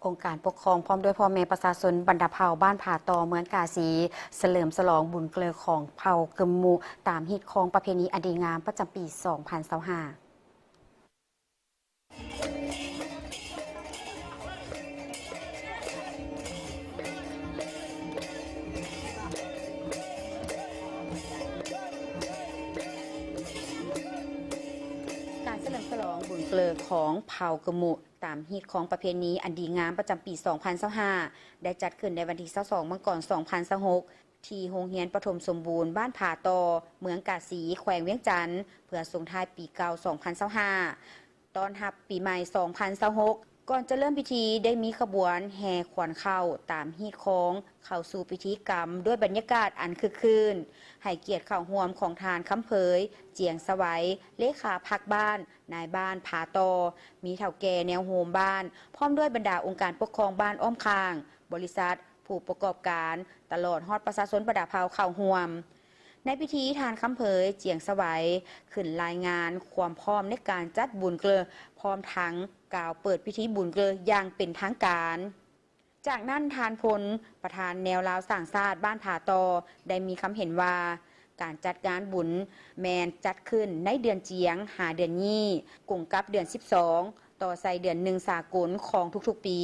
ອົງການປົກຄອງພ້ອມດ້ວຍພໍ່ແມ່ປະຊາຊົນບັນດາເຜົ່າບ້ານຜາຕໍ່ ເມືອງກາສີ ສະເຫຼີມສະຫຼອງບຸນເກີກຂອງເຜົ່າກຶມມຸ ຕາມຮີດຄອງປະເພນີອັນດີງາມປະຈຳປີສອງພັນຊາວຫ້າ. ການສະເຫຼີມສະຫຼອງບຸນເກີກຂອງເຜົ່າກຶມມຸ ຕາມຮີດຄອງປະເພນີອັນດີງາມປະຈຳປີສອງພັນຊາວຫ້າ ໄດ້ຈັດຂຶ້ນໃນວັນທີຊາວສອງ ມັງກອນ ສອງພັນຊາວຫົກ ທີ່ໂຮງຮຽນປະຖົມສົມບູນບ້ານຜາຕໍ່ ເມືອງກາສີ ແຂວງວຽງຈັນ ເພື່ອສົ່ງທ້າຍປີເກົ່າສອງພັນຊາວຫ້າ ຕ້ອນຮັບປີໃໝ່ສອງພັນຊາວຫົກ. ກ່ອນຈະເລີ່ມພິທີ ໄດ້ມີຂະບວນແຫ່ຂວັນເຂົ້າຕາມຮີດຄອງ ເຂົ້າສູ່ພິທີກຳດ້ວຍບັນຍາກາດອັນຄຶກຄື້ນ, ໃຫ້ກຽດເຂົ້າຮ່ວມຂອງທ່ານ ຄຳເຜີຍ ຈຽງສະໄຫວ ເລຂາພັກບ້ານ ນາຍບ້ານຜາຕໍ່, ມີເຖົ້າແກ່ແນວໂຮມບ້ານ ພ້ອມດ້ວຍບັນດາອົງການປົກຄອງບ້ານອ້ອມຂ້າງ, ບໍລິສັດ, ຜູ້ປະກອບການ ຕະຫຼອດຮອດປະຊາຊົນບັນດາເຜົ່າເຂົ້າຮ່ວມ. ໃນພິທີ ທ່ານ ຄຳເຜີຍ ຈຽງສະໄຫວ ຂຶ້ນລາຍງານຄວາມພ້ອມໃນການຈັດບຸນເກີກ ພ້ອມທັງກ່າວເປີດພິທີບຸນເກີກຢ່າງເປັນທາງການ. ຈາກນັ້ນ ທ່ານ ພົນ ປະທານແນວລາວສ້າງຊາດບ້ານຜາຕໍ່ ໄດ້ມີຄຳເຫັນວ່າ ການຈັດງານບຸນແມ່ນຈັດຂຶ້ນໃນເດືອນຈຽງ ຫາເດືອນຍີ່ ກົງກັບເດືອນສິບສອງ ຕໍ່ໃສ່ເດືອນໜຶ່ງສາກົນຂອງທຸກໆປີ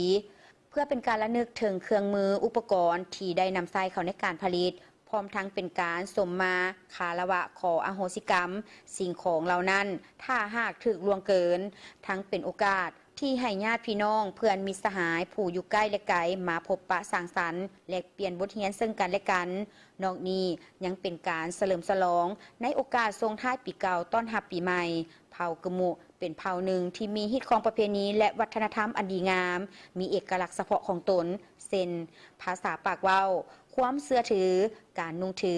ເພື່ອເປັນການລະນຶກເຖິງເຄື່ອງມືອຸປະກອນທີ່ໄດ້ນຳໃຊ້ເຂົ້າໃນການຜະລິດ ພ້ອມທັງເປັນການສົມມາຄາລະວະຂໍອະໂຫສິກຳສິ່ງຂອງເຫຼົ່ານັ້ນ ຖ້າຫາກຖືກລ່ວງເກີນ, ທັງເປັນໂອກາດທີ່ໃຫ້ຍາດພີ່ນ້ອງ, ເພື່ອນມິດສະຫາຍ ຜູ້ຢູ່ໃກ້ ແລະ ໄກ ມາພົບປະສັງສັນ ແລກປ່ຽນບົດຮຽນເຊິ່ງກັນ ແລະ ກັນ. ນອກນີ້ຍັງເປັນການສະເຫຼີມສະຫຼອງໃນໂອກາດສົ່ງທ້າຍປີເກົ່າ ຕ້ອນຮັບປີໃໝ່. ເຜົ່າກຶມມຸ ເປັນເຜົ່າໜຶ່ງທີ່ມີຮີດຄອງປະເພນີ ແລະ ວັດທະນະທຳອັນດີງາມ, ມີເອກະລັກສະເພາະຂອງຕົນ ເຊັ່ນ ພາສາປາກເວົ້າ, ຄວາມເຊື່ອຖື, ການນຸ່ງຖື,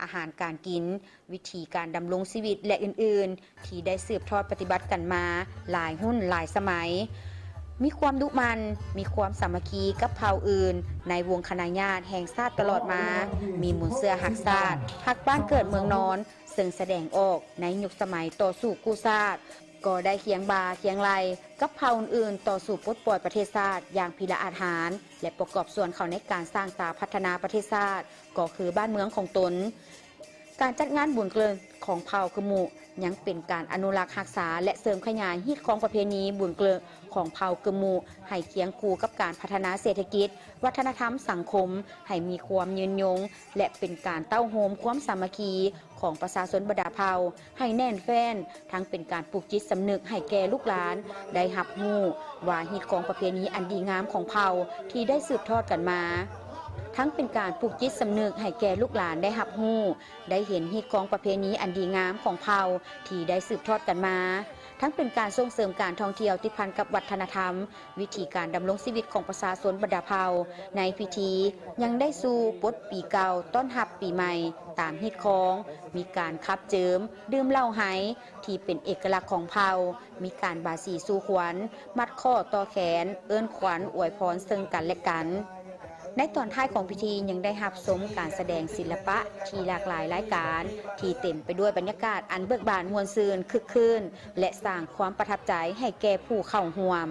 ອາຫານການກິນ, ວິຖີການດຳລົງຊີວິດ ແລະ ອື່ນໆ ທີ່ໄດ້ສືບທອດປະຕິບັດກັນມາຫຼາຍຮຸ່ນຫຼາຍສະໄໝ, ມີຄວາມດຸໝັ່ນ, ມີຄວາມສາມັກຄີກັບເຜົ່າອື່ນໃນວົງຄະນະຍາດແຫ່ງຊາດຕະຫຼອດມາ, ມີມູນເຊື້ອຮັກຊາດ, ຮັກບ້ານເກີດເມືອງນອນ, ເຊິ່ງສະແດງອອກໃນຍຸກສະໄໝຕໍ່ສູ້ກູ້ຊາດ, ກໍໄດ້ຄຽງບ່າຄຽງໄຫຼ່ກັບເຜົ່າອື່ນໆ ຕໍ່ສູ້ປົດປ່ອຍປະເທດຊາດຢ່າງພິລະອາດຫານ ແລະ ປະກອບສ່ວນເຂົ້າໃນການສ້າງສາພັດທະນາປະເທດຊາດ ກໍຄືບ້ານເມືອງຂອງຕົນ. ການຈັດງານບຸນເກີກຂອງເຜົ່າກຶມມຸ ຍັງເປັນການອະນຸລັກຮັກສາ ແລະ ເສີມຂະຫຍາຍຮີດຄອງປະເພນີບຸນເກີກຂອງເຜົ່າກຶມມຸ ໃຫ້ຄຽງຄູ່ກັບການພັດທະນາເສດຖະກິດ, ວັດທະນະທຳ, ສັງຄົມ ໃຫ້ມີຄວາມຍືນຍົງ ແລະ ເປັນການເຕົ້າໂຮມຄວາມສາມັກຄີຂອງປະຊາຊົນບັນດາເຜົ່າໃຫ້ແໜ້ນແຟ້ນ, ທັງເປັນການປູກຈິດສຳນຶກໃຫ້ແກ່ລູກຫຼານໄດ້ຮັບຮູ້ວ່າຮີດຄອງປະເພນີອັນດີງາມຂອງເຜົ່າທີ່ໄດ້ສືບທອດກັນມາ, ທັງເປັນການປູກຈິດສຳນຶກໃຫ້ແກ່ລູກຫຼານໄດ້ຮັບຮູ້, ໄດ້ເຫັນຮີດຄອງປະເພນີອັນດີງາມຂອງເຜົ່າທີ່ໄດ້ສືບທອດກັນມາ, ທັງເປັນການສົ່ງເສີມການທ່ອງທ່ຽວຕິດພັນກັບວັດທະນະທຳ, ວິຖີການດຳລົງຊີວິດຂອງປະຊາຊົນບັນດາເຜົ່າ. ໃນພິທີຍັງໄດ້ສູ່ປົດປີເກົ່າ ຕ້ອນຮັບປີໃໝ່ຕາມຮີດຄອງ, ມີການຂັບເຈີມ, ດື່ມເຫຼົ້າໄຮທີ່ເປັນເອກະລັກຂອງເຜົ່າ, ມີການບາສີສູ່ຂວັນ, ມັດຂໍ້ຕໍ່ແຂນ, ເອີ້ນຂວັນ, ອວຍພອນເຊິ່ງກັນ ແລະ ກັນ. ໃນຕອນທ້າຍຂອງພິທີຍັງໄດ້ຮັບຊົມການສະແດງສິລະປະທີ່ຫຼາກຫຼາຍລາຍການ ທີ່ເຕັມໄປດ້ວຍບັນຍາກາດອັນເບີກບານມ່ວນຊື່ນ, ຄຶກຄື້ນ ແລະ ສ້າງຄວາມປະທັບໃຈໃຫ້ແກ່ຜູ້ເຂົ້າຮ່ວມ.